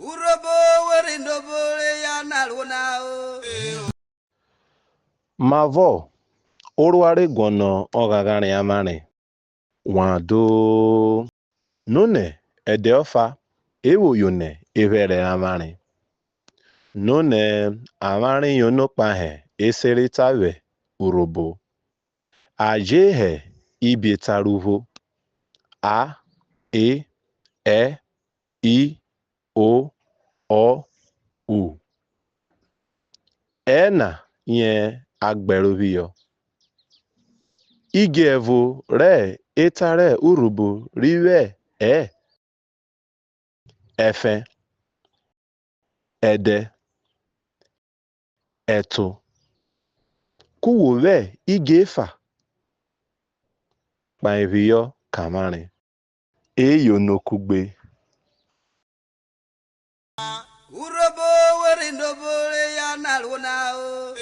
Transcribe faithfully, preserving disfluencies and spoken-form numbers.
Urhobo we rhi nobọ re ya na ruo na o. Mavọ orua re guọnọ ọghanghanre avwanre? Wan do. Nonẹ ẹdẹ ọfa e vwo yono ephẹrẹ rẹ avwanre. Nonẹ avwanre yono kpahen ese re ta vwẹ Urhobo. A je hẹ ibieta rẹ uvwo: a, e, ẹ, i, o, ọ, u. Ẹ na yen a gbẹro phiyọ. Idje evo rẹ eta rẹ Urhobo ri vwo ẹ: ẹfẹn, ẹdẹ, ẹto. Ku wo vwẹ idje efa kpahenphiyọ kẹ avwanre. E yono kugbe. Urhobo we rhi nobọ re ya na ruo na o.